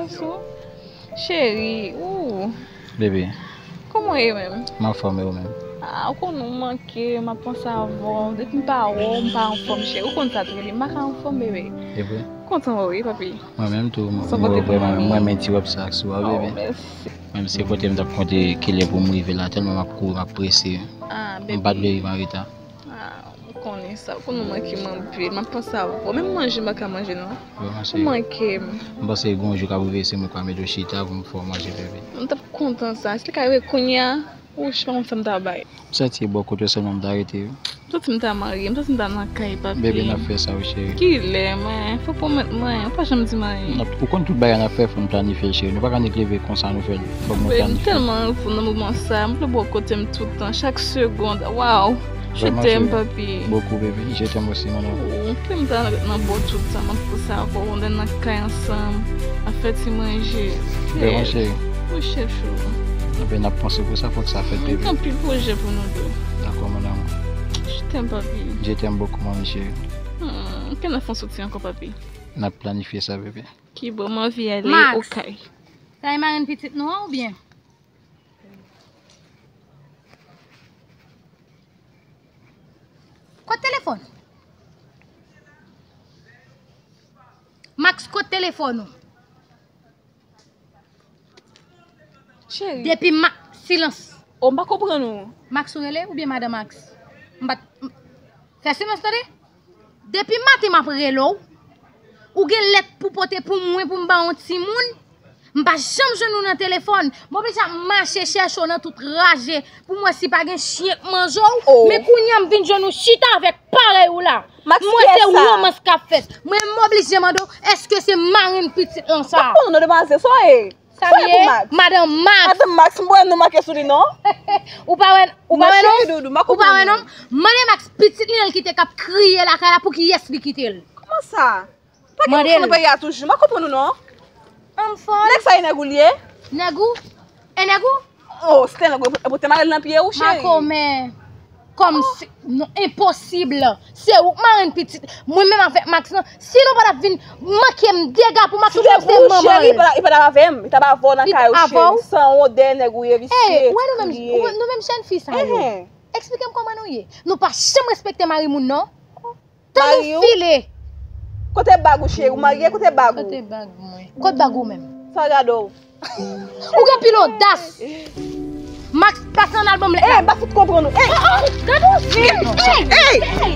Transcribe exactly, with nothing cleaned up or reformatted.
Sou. Cheri, ou. Bebe. Kòman w ye menm? M anfòm, e ou menm? Ah, ou konnen w manke, m ap panse avè w. Depi m pa wè w, m pa anfòm, cheri. Ou konn sa tou, m pa ka anfòm, bebe. E vre? Kontan wè w, wi, papi. Mwen menm tou, mwen, mwen renmen ti wòb sa ak sou a, bebe. Oh, mèsi. Menm se kote m t ap konte kilè pou m rive la, tèlman m ap kouri, m ap prese. Ah, bebe. M pa t vle rive an reta. Ah, ou konnen sa, ou konnen w manke m anpil, m ap panse avè w. Menm manje m pa ka manje non. Vrèman, cheri. Ou manke m. M panse gen yon jou k ap rive, se mwen k ap mete w chita pou m fè w manje, bebe. M t ap kontan sa. Si l ka rive kounye a, wouch, pa konn sa m ta bay. M santi bò kote w sèlman m ta rete, wi. M santi m ta marye, m santi m ta nan kay, papi. Bebe, n ap fè sa, wi, cheri. Kilè, mwen? Fò w pwomèt mwen, ou pa janm di m anyen. N ap, ou konn tout bagay n ap fè, fò n planifye l, cheri. Nou pa ka nèk leve konsa, nou fè l. Fòk nou planifye. Bebe, m tèlman heureux nan moman sa, m vle bò kote m tout tan, chak segond. Waw! Je t'aime, papi. Beaucoup, bebe. Je t'aime aussi, mon amour. Oh, m ta nan bò tout tan, m ap panse avè w, nou nan kay ansanm, ap fè ti manje. Vrèman, cheri. Mon chè chou. Ebyen, n ap panse pou sa, fòk sa fèt, bebe. Gen anpil pwojè pou nou de. Dakò, mon amour. Je t'aime, papi. Je t'aime beaucoup, mon chéri. Hmm, kilè n ap fè yon soti ankò, papi? N ap planifye sa, bebe. Ki bon, m anvi ale okay. Sa e marenn pitit nou an oubyen? Kot telefòn? Max, kot telefòn ou? Cheri. Depi ma... Silans. Oh, m pa konprann ou. Max ou rele oubyen madan Max? M pa t... m... Fè silans tande. Depi maten m ap rele w. Ou gen lèt pou pote pou mwen pou m ba yon timoun. M pa janm jwenn ou nan telefòn. M oblije ap mache chèche w nan tout raje pou m wè si pa gen chyen k manje w. Oh. Men kounye a m vin jwenn ou chita avèk parèy ou la. Max, m wè se romans k ap fèt. Mwen m oblije mande w, èske se marenn pitit lan sa? M pa konn non, demwazèl, sa w ye? Sa m ye? Madanm Max. Madanm Max, m pa wè non make sou li non. Ou pa wè, ou pa wè non? Ou pa wè non? Mande Max pitit li an ki te k ap kriye lakay la, pou kiyès li kite l? Kòman sa? Pa gen moun nan peyi a toujou, m pa konprann ou non. Ann fò. Nèg sa e nèg ou li ye? Nèg ou? E nèg ou? Oh, se te nèg ou, ou te mare l nan pye ou, cheri. Makomè. Kòm si, non, enposib. Se ou k marenn pitit. Mwen menm avèk Max lan, si nou pa t ap vin manke m dega pou Max, ou se manman l. Si te pou ou, cheri, li pa t ap avè m, li t ap avè w nan kay ou, cheri. San wont, dèyè nèg ou ye, visye, kriye. Ey, ou wè nou menm, nou menm jèn fi sa yo. Eksplike m kòman nou ye. Nou pa janm respekte mari moun non. Tan nou file. Kote bag ou, cheri? Ou marye, kote bag ou? Kote bag mwen? Kot bag ou menm? Sa gade w. Ou gen pil odas. Max, pase nan albòm lèt la. Ey, m pa fout konprann ou. Ey! Gade w vin. Ey!